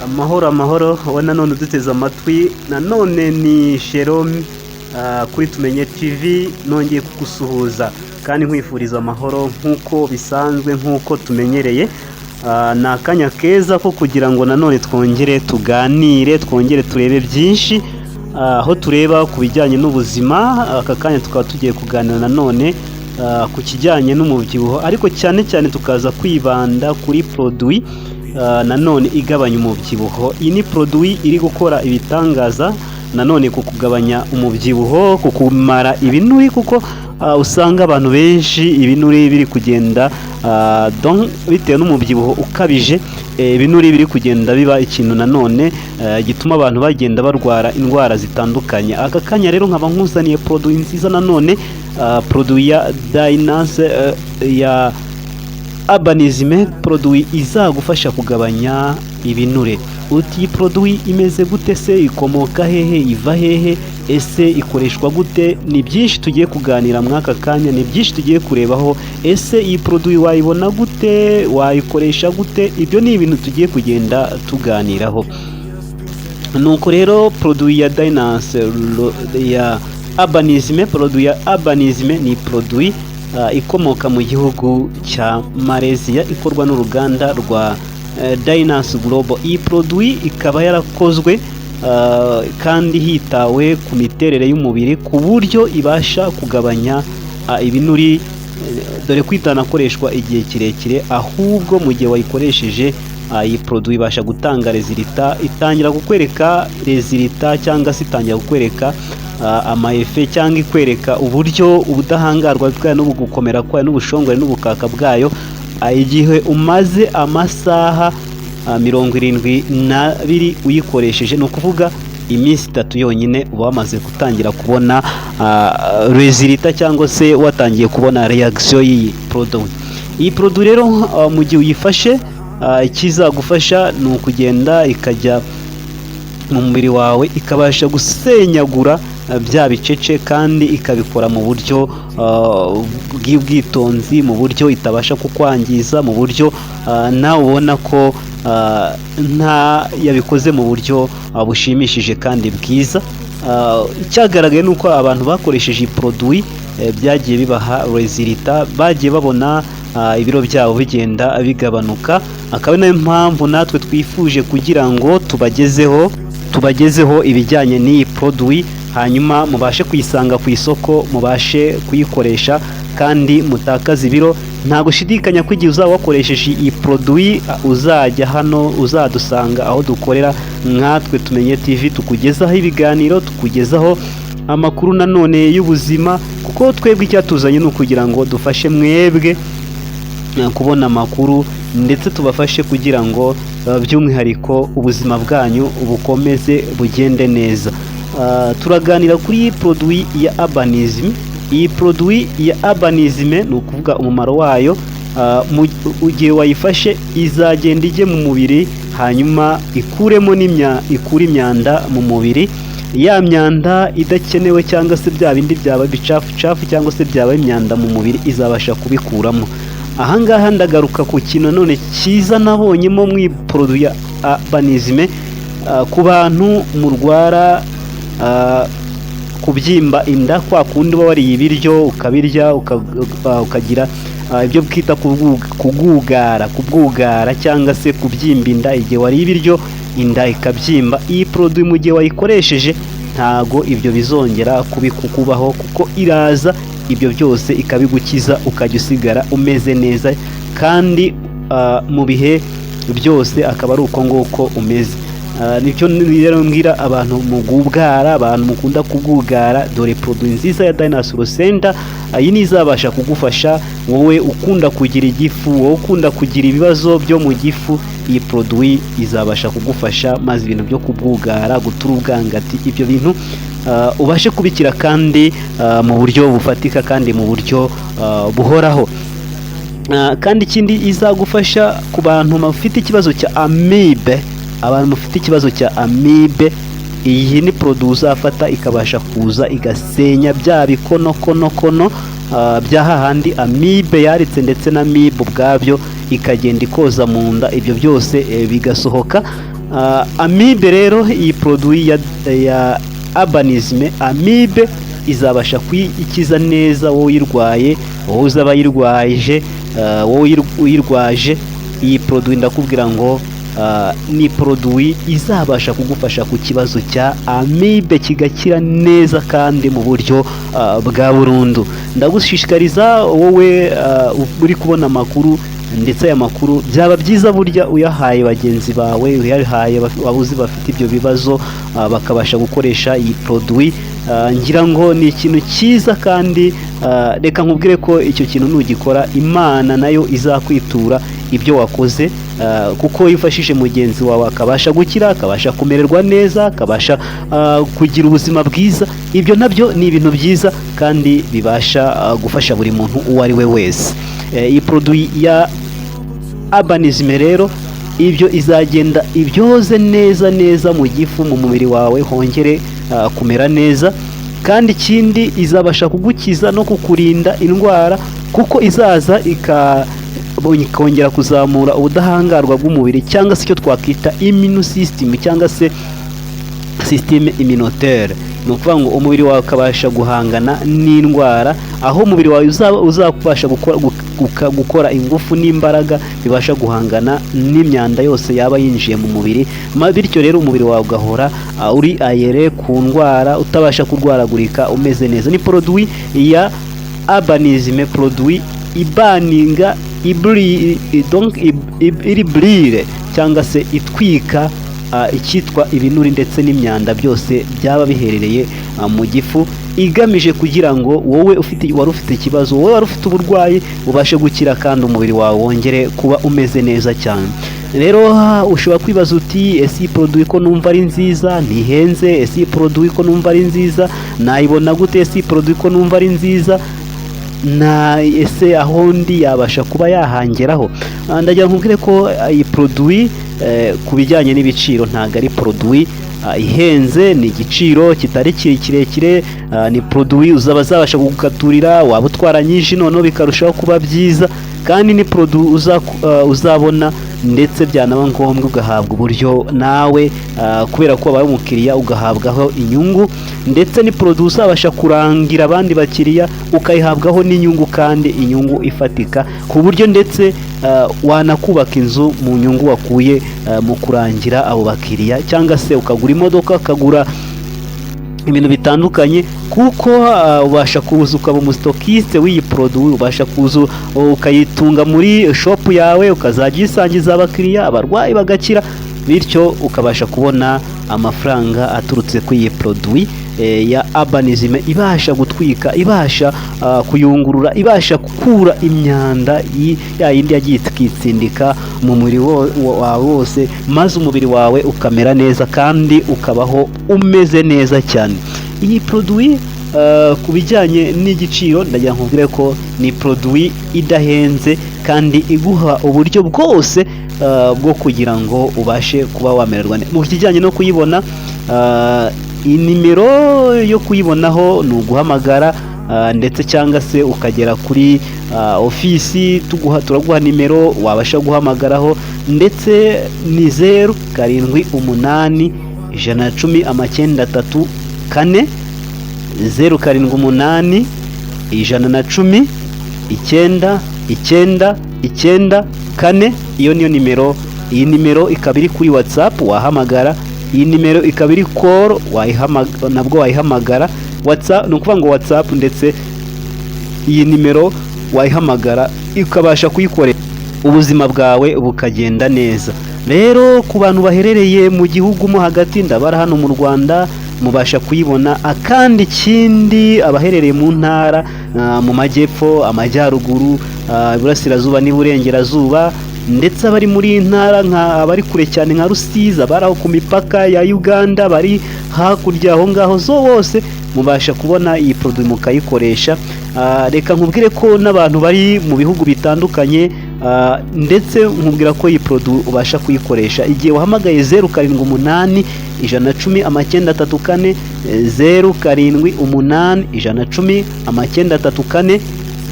Amahoro, amahoro, wowe nanone uduteze amatwi. Nanone ni Jerome kuri Tumenye TV. Nongeye kugusuhuza kandi nkwifuriza amahoro nk'uko bisanzwe, nk'uko tumenyereye. Ni akanya keza ko kugira ngo nanone twongere tuganire, twongere turebe byinshi, aho tureba ku bijyanye n'ubuzima. Aka kanya tukaba tugiye kuganira nanone ku kijyanye n'umubyibuho, ariko cyane cyane tukaza kwibanda kuri produit nanone igabanya umubyibuho. Iyi ni produit iri gukora ibitangaza nanone ku kugabanya umubyibuho, ku kumara ibinure, kuko usanga abantu benshi ibinure biri kugenda donc bitewe n'umubyibuho ukabije, ibinure biri kugenda biba ikintu nanone gituma abantu bagenda barwara indwara zitandukanye. Aka kanya rero nkaba nkuzaniye produit nziza nanone, produit ya Dynace ya Urbanism, produit izagufasha kugabanya ibinure. Uti: "Iyi produit imeze gute se? Ikomoka hehe? Iva hehe? Ese ikoreshwa gute?" Ni byinshi tugiye kuganira muri aka kanya, ni byinshi tugiye kurebaho. Ese iyi produit wayibona gute? Wayikoresha gute? Ibyo ni ibintu tugiye kugenda tuganiraho. Nuko rero produit ya Dynace ya Urbanism, produit ya Urbanism ni produit ikomoka mu gihugu cya Malaysia, ikorwa n'uruganda rwa Dynace Global. Iyi produit ikaba yarakozwe kandi hitawe ku miterere y'umubiri, ku buryo ibasha kugabanya ibinuri, dore ko itanakoreshwa igihe kirekire, ahubwo mu gihe wayikoresheje iyi produit ibasha gutanga résultat, itangira kukwereka résultat cyangwa se itangira kukwereka ama effet, cyangwa ikwereka uburyo ubudahangarwa bwayo n'ugukomera kwayo n'ubushongore n'ubukaka bwayo igihe umaze amasaha 72 uyikoresheje. Ni ukuvuga iminsi 3 yonyine, uba wamaze gutangira kubona résultat cyangwa se watangiye kubona réaction y'iyi produit. Iyi produit rero, mu gihe uyifashe, ikizagufasha ni ukugenda ikajya mu mubiri wawe, ikabasha gusenyagura bya bicece, kandi ikabikora mu buryo bw'ubwitonzi, mu buryo itabasha kukwangiza, mu buryo nawe ubona ko nta yabikoze mu buryo bushimishije kandi bwiza. Icyagaragaye ni uko abantu bakoresheje iyi produit byagiye bibaha résultat, bagiye babona ibiro byabo bigenda bigabanuka. Akaba ari nayo mpamvu natwe twifuje kugira ngo tubagezeho ibijyanye n'iyi produit, hanyuma mubashe kuyisanga ku isoko, mubashe kuyikoresha kandi mutakaze ibiro. Nta gushidikanya ko igihe uzaba wakoresheje iyi produit, uzajya hano, uzadusanga aho dukorera nkatwe Tumenye TV, tukugezaho ibiganiro, tukugezaho amakuru nanone y'ubuzima, kuko twebwe icyatuzanye ni ukugira ngo dufashe mwebwe kubona amakuru, ndetse tubafashe kugira ngo by'umwihariko ubuzima bwanyu bukomeze bugende neza. Turaganira kuri iyi produit ya Urbanism. Iyi produit ya Urbanism, ni ukuvuga umumaro wayo, mu gihe wayifashe izagenda ijye mu mubiri, hanyuma ikuremo n'imya ikure imyanda mu mubiri, ya myanda idakenewe, cyangwa se bya bindi byaba bicafucafu, cyangwa se byaba imyanda mu mubiri, izabasha kubikuramo. Ahangaha ndagaruka ku kintu none cyiza nabonyemo mu produit ya Urbanism. Ku bantu murwara kubyimba inda, kwa kundi uba wariye ibiryo ukabirya ukagira ibyo twita kugugara, kubwugara cyangwa se kubyimba inda, igihe wariye ibiryo inda ikabyimba, iyi produit mu gihe wayikoresheje ntago ibyo bizongera kubikukubaho, kuko iraza ibyo byose ikabigukiza, ukajya usigara umeze neza, kandi mu bihe byose akaba ari uko nguko umeze. Nicyo rero mbwira abantu mugubwara, abantu mukunda kubwugara: dore produit nziza ya Dynace Center. Iyi ni izabasha kugufasha wowe ukunda kugira igifu, wowe ukunda kugira ibibazo byo mu gifu. Iyi produit izabasha kugufasha, maze ibintu byo kubwugara, gutura ubwangati, ibyo bintu ubashe kubikira, kandi mu buryo bufatika kandi mu buryo buhoraho. Kandi ikindi izagufasha ku bantu bafite ikibazo cya amibe. Abantu mufite ikibazo cya amibe, iyi ni produit uzafata ikabasha kuza igasenya bya bikonokonokono bya hahandi amibe yaritse, ndetse na amibe ubwabyo, ikagenda ikoza mu nda, ibyo byose bigasohoka. Amibe rero, iyi produit ya Abanizime, amibe izabasha kuyikiza neza. Wowe uyirwaye, wowe uzaba yirwaje, wowe uyirwaje, iyi produit ndakubwira ngo ni produit izabasha kugufasha ku kibazo cya amibe, kigakira neza kandi mu buryo bwa burundu. Ndagushishikariza wowe uri kubona amakuru, ndetse aya makuru byaba byiza burya uyahaye bagenzi bawe, uyahaye abuzi bafite ibyo bibazo, bakabasha gukoresha iyi produit. Ngira ngo ni ikintu cyiza, kandi reka nkubwire ko icyo kintu nugikora, Imana nayo izakwitura ibyo wakoze, kuko iyo ufashije mugenzi wawe akabasha gukira, akabasha kumererwa neza, akabasha kugira ubuzima bwiza, ibyo nabyo ni ibintu byiza kandi bibasha gufasha buri muntu uwo ari we wese. Iyi produit ya Abanizime rero, ibyo izagenda ibyoze neza neza mu gifu, mu mubiri wawe hongere kumera neza. Kandi ikindi, izabasha kugukiza no kukurinda indwara, kuko izaza ikongera kuzamura ubudahangarwa bw'umubiri, cyangwa se icyo twakwita immune system, cyangwa se système immunitaire. Ni ukuvuga ngo umubiri wawe ukabasha guhangana n'indwara, aho umubiri wawe uzabasha gukora ingufu n'imbaraga bibasha guhangana n'imyanda yose yaba yinjiye mu mubiri. Bityo rero umubiri wawe ugahora uri ayere ku ndwara, utabasha kurwaragurika, umeze neza. Ni produit ya Abanizime, produit ibaninga iburi, donc iri brûle cyangwa se itwika icyitwa ibinuri ndetse n'imyanda byose byaba biherereye mu gifu, igamije kugira ngo wowe ufite wari ufite ikibazo, wowe wari ufite uburwayi, ubashe gukira kandi umubiri wawe wongere kuba umeze neza cyane. Rero ushobora kwibaza uti: "Ese iyi produit ko numva ari nziza, ntihenze? Ese iyi produit ko numva ari nziza, nayibona gute? Ese iyi produit ko numva ari nziza, na ese aho ndi yabasha kuba yahangeraho?" Ndagira nkubwire ko iyi produit, ku bijyanye n'ibiciro, ntabwo ari produit ihenze, ni igiciro kitari kirekire. Ni produit uzaba azabasha kugukaturira, waba utwara nyinshi noneho bikarushaho kuba byiza. Kandi ni produit uzabona, ndetse byanaba ngombwa ugahabwa uburyo nawe, kubera ko wabaye umukiriya, ugahabwaho inyungu. Ndetse ni produit uzabasha kurangira abandi bakiriya, ukayihabwaho n'inyungu, kandi inyungu ifatika, ku buryo ndetse wanakubaka inzu mu nyungu wakuye mu kurangira abo bakiriya, cyangwa se ukagura imodoka, ukagura ibintu bitandukanye, kuko ubasha kuza ukaba umustockiste w'iyi produit, ubasha kuza ukayitunga muri shop yawe, ukazajya uyisangiza abakiriya, abarwayi bagakira, bityo ukabasha kubona amafaranga aturutse kuri iyi produit ya Abanizime, ibasha gutwika, ibasha kuyungurura, ibasha gukura imyanda ya yindi yagiye ikitsindika mu mubiri wawe wose, maze umubiri wawe ukamera neza kandi ukabaho umeze neza cyane. Iyi produit, ku bijyanye n'igiciro, ndagira nkubwire ko ni produit idahenze kandi iguha uburyo bwose bwo kugira ngo ubashe kuba wamererwa neza. Mu kijyanye no kuyibona, iyi nimero yo kuyibonaho ni uguhamagara, ndetse cyangwa se ukagera kuri ofisi, turaguha nimero wabasha guhamagaraho. Ndetse ni 078 110 934, 078 110 99 94. Iyo niyo nimero. Iyi nimero ikaba iri kuri WhatsApp, wahamagara. Iyi nimero ikaba iri call, nabwo wayihamagara. WhatsApp, ni ukuvuga ngo WhatsApp, ndetse iyi nimero wayihamagara ukabasha kuyikorera, ubuzima bwawe bukagenda neza. Rero ku bantu baherereye mu gihugu mo hagati, ndabara hano mu Rwanda, mubasha kuyibona. Akandi ikindi, abaherereye mu ntara, mu majyepfo, amajyaruguru, iburasirazuba n'iburengerazuba, ndetse abari muri iyi ntara, nka abari kure cyane nka Rusizi, abari aho ku mipaka ya Uganda, bari hakurya aho ngaho zo bose mubasha kubona iyi produit mukayikoresha. Reka nkubwire ko n'abantu bari mu bihugu bitandukanye, ndetse nkubwira ko iyi produit ubasha kuyikoresha igihe wahamagaye 078 110 934, 078 110 934.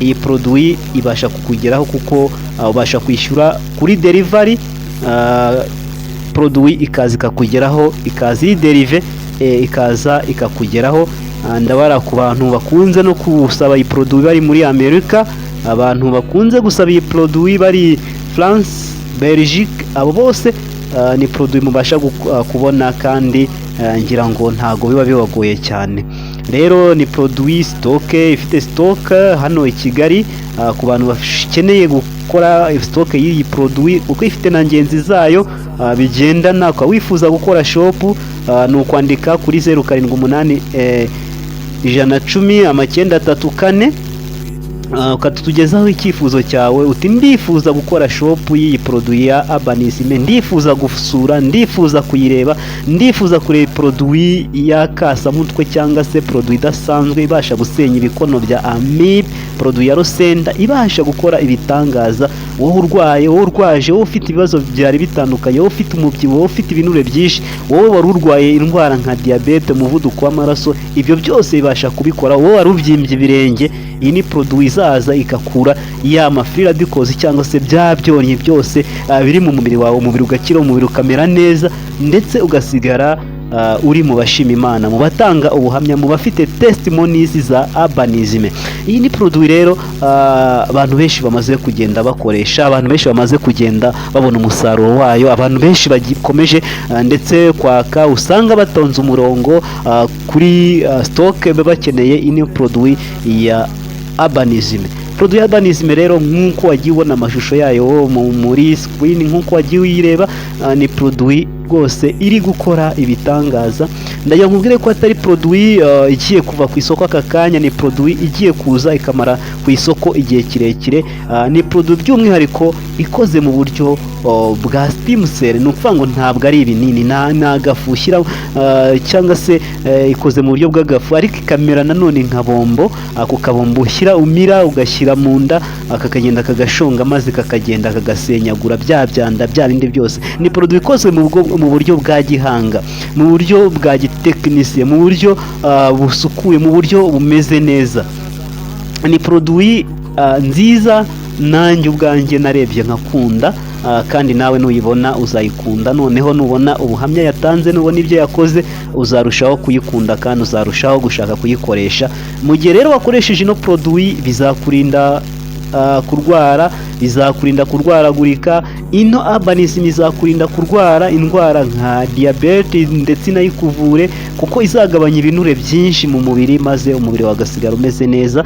Iyi produit ibasha kukugeraho kuko ubasha kwishyura kuri delivery. Produit ikaza ikakugeraho, ikaza iri delivered, ikaza ikakugeraho. Ndabara ku bantu bakunze no gusaba iyi produit bari muri Amerika, abantu bakunze gusaba iyi produit bari France, Belgique, abo bose ni produit mubasha kubona kandi ngira ngo ntago biba bibagoye cyane. Rero ni produit stock, ifite stock hano i Kigali, ku bantu bakeneye gukora stock y'iyi produit, kuko ifite na ngenzi zayo bigendana. Ukaba wifuza gukora shop, ni ukwandika kuri 078 110 934, ukatugezaho icyifuzo cyawe uti: "Ndifuza gukora shop y'iyi produit ya Urbanism, ndifuza gusura, ndifuza kuyireba, ndifuza kureba produit ya kasamutwe cyangwa se produit idasanzwe ibasha gusenya ibikono bya amibe, produit ya rusenda ibasha gukora ibitangaza." Wowe urwaye, wowe urwaje, wowe ufite ibibazo byari bitandukanye, wowe ufite umubyibuho, wowe ufite ibinure byinshi, wowe wari urwaye indwara nka diyabete, umuvuduko w'amaraso, ibyo byose bibasha kubikora. Wowe wari ubyimbye ibirenge, iyi ni produit izaza igakura ya ma free radicals cyangwa se bya byonnyi byose biri mu mubiri wawe, umubiri ugakira, umubiri ukamera neza, ndetse ugasigara uri mu bashima Imana, mu batanga ubuhamya, mu bafite testimonies za Urbanism. Iyi ni produit rero abantu benshi bamaze kugenda bakoresha, abantu benshi bamaze kugenda babona umusaruro wayo, abantu benshi bagikomeje ndetse kwaka, usanga batonze umurongo kuri stock bakeneye ino produit ya Urbanism. Produit ya Urbanism rero, nk'uko wagiye ubona amashusho yayo muri screen, nk'uko wagiye uyireba, ni produit rwose iri gukora ibitangaza. Ndagira nkubwire ko atari produit igiye kuva ku isoko aka kanya, ni produit igiye kuza ikamara ku isoko igihe kirekire. Ni produit by'umwihariko ikoze mu buryo bwa stem cell, ni ukuvuga ngo ntabwo ari ibinini, ni agafu ushyira cyangwa se ikoze mu buryo bw'agafu, ariko ikamera nanone nka bombo. Ako kabombo ushyira, umira, ugashyira mu nda, kakagenda kagashonga, maze kakagenda kagasenyagura bya byanda, bya bindi byose. Ni produit ikozwe mu buryo bwa gihanga, mu buryo bwa gitekinisiye, mu buryo busukuye, mu buryo bumeze neza. Ni produit nziza nanjye ubwanjye narebye nkakunda, kandi nawe nuyibona uzayikunda. Noneho nubona ubuhamya yatanze, nubona ibyo yakoze, uzarushaho kuyikunda kandi uzarushaho gushaka kuyikoresha. Mu gihe rero wakoresheje ino produit, bizakurinda kurwara, bizakurinda kurwaragurika. Ino Urbanism izakurinda kurwara indwara nka diyabete, ndetse inayikuvure, kuko izagabanya ibinure byinshi mu mubiri, maze umubiri wagasigara umeze neza.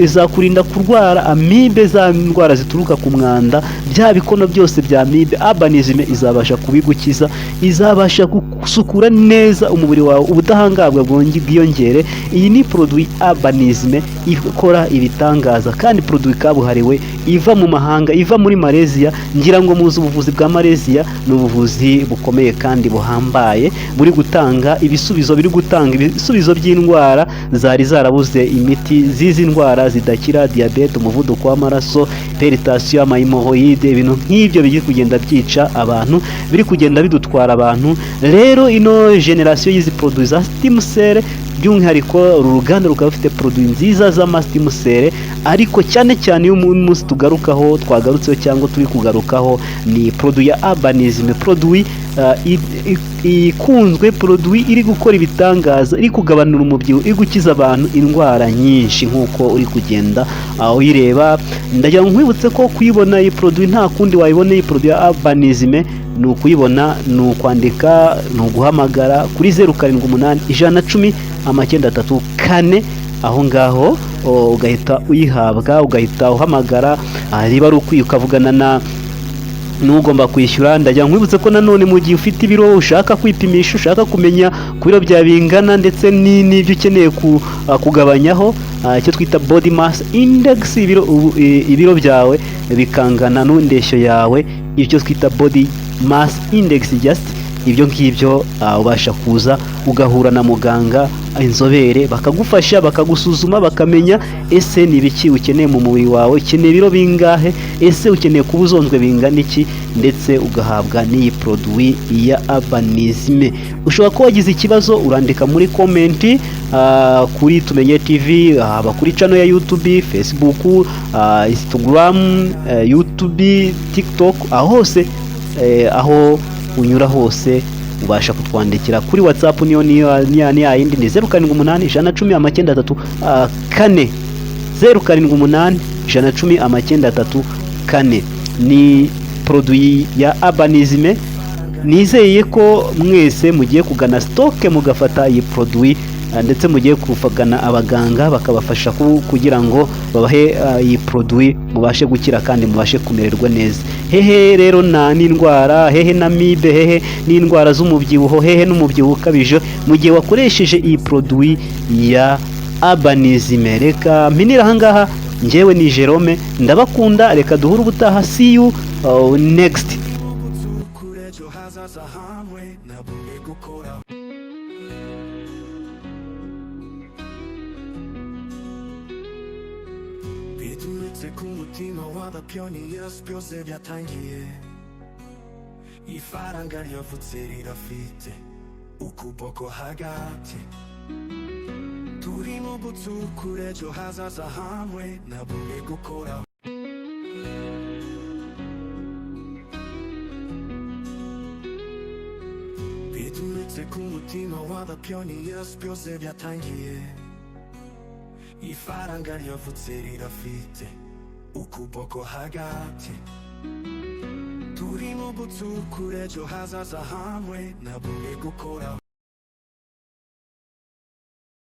Izakurinda kurwara amibe, za ndwara zituruka ku mwanda, bya bikono byose bya amibe, Urbanism izabasha kubigukiza. Izabasha gusukura neza umubiri wawe, ubudahangarwa bwiyongere. Iyi ni produit Urbanism ikora ibitangaza, kandi produit kabuhariwe iva mu mahanga, iva muri Malaysia. Ngira ngo muzi ubuvuzi bwa Malaysia, ni ubuvuzi bukomeye kandi buhambaye, buri gutanga ibisubizo, biri gutanga ibisubizo by'indwara zari zarabuze imiti, z'izi ndwara zidakira: diyabete, umuvuduko w'amaraso, hypertension, ama hémorroïdes, ibintu nk'ibyo biri kugenda byica abantu, biri kugenda bidutwara abantu. Rero ino génération y'izi produit za stem cell, by'umwihariko uru ruganda rukaba rufite produit nziza z'ama stem cell, ariko cyane cyane iyo umunsi tugarukaho, twagarutseho cyangwa turi kugarukaho, ni produit ya Urbanism, produit ikunzwe, produit iri gukora ibitangaza, iri kugabanura umubyibuho, iri gukiza abantu indwara nyinshi nk'uko uri kugenda uyireba. Ndagira ngo nkwibutse ko kuyibona iyi produit nta kundi wayibona. Iyi produit ya Urbanism ni ukuyibona, ni ukwandika, ni uguhamagara kuri 078 110 934, aho ngaho ugahita uyihabwa, ugahita uhamagara, niba ari ukwiye ukavugana na n'ugomba kwishyura. Ndagira nkwibutse ko nanone mu gihe ufite ibiro, ushaka kwipimisha, ushaka kumenya ku biro byawe bingana ndetse n'ibyo ukeneye kugabanyaho, icyo twita body mass index, ibiro byawe bikangana n'indeshyo yawe, ibyo twita body mass index, just ibyo ngibyo, ubasha kuza ugahura na muganga inzobere, bakagufasha, bakagusuzuma, bakamenya ese ni ibiki ukeneye mu mubiri wawe, ukeneye ibiro bingahe, ese ukeneye kuba uzonzwe bingana iki, ndetse ugahabwa n'iyi produit ya Urbanism. Ushobora kuba wagize ikibazo, urandika muri comment kuri Tumenye TV, haba kuri channel ya YouTube, Facebook, Instagram, YouTube, TikTok, aho hose aho unyura hose ubasha kutwandikira kuri WhatsApp. Niyo ni yindi, ni 078 110 93 4, 078 110 934. Ni produit ya Abanizime. Nizeye ko mwese mugiye kugana stock mugafata iyi produit, ndetse mugiye kugana abaganga bakabafasha kugira ngo babahe iyi produit, mubashe gukira kandi mubashe kumererwa neza. Hehe rero na n'indwara, hehe na amibe, hehe n'indwara z'umubyibuho, hehe n'umubyibuho ukabije mu gihe wakoresheje iyi produit ya Abanizime. Reka mpinira ahangaha. Njyewe ni Jerome, ndabakunda. Reka duhure ubutaha. See you next. Kure ejo hazaza hamwe nabumwe gukora. Biturutse ku mutima w'abapioneers, byose byatangiye. Ifaranga ryavutse rirafite ukuboko hagati. Turimo gutsukura ejo hazaza hamwe nabumwe gukora. Biturutse ku mutima w'abapioneers, byose byatangiye. Ifaranga ryavutse rirafite ukuboko hagati. Turimo gutsukura ejo hazaza hamwe nabumwe gukora.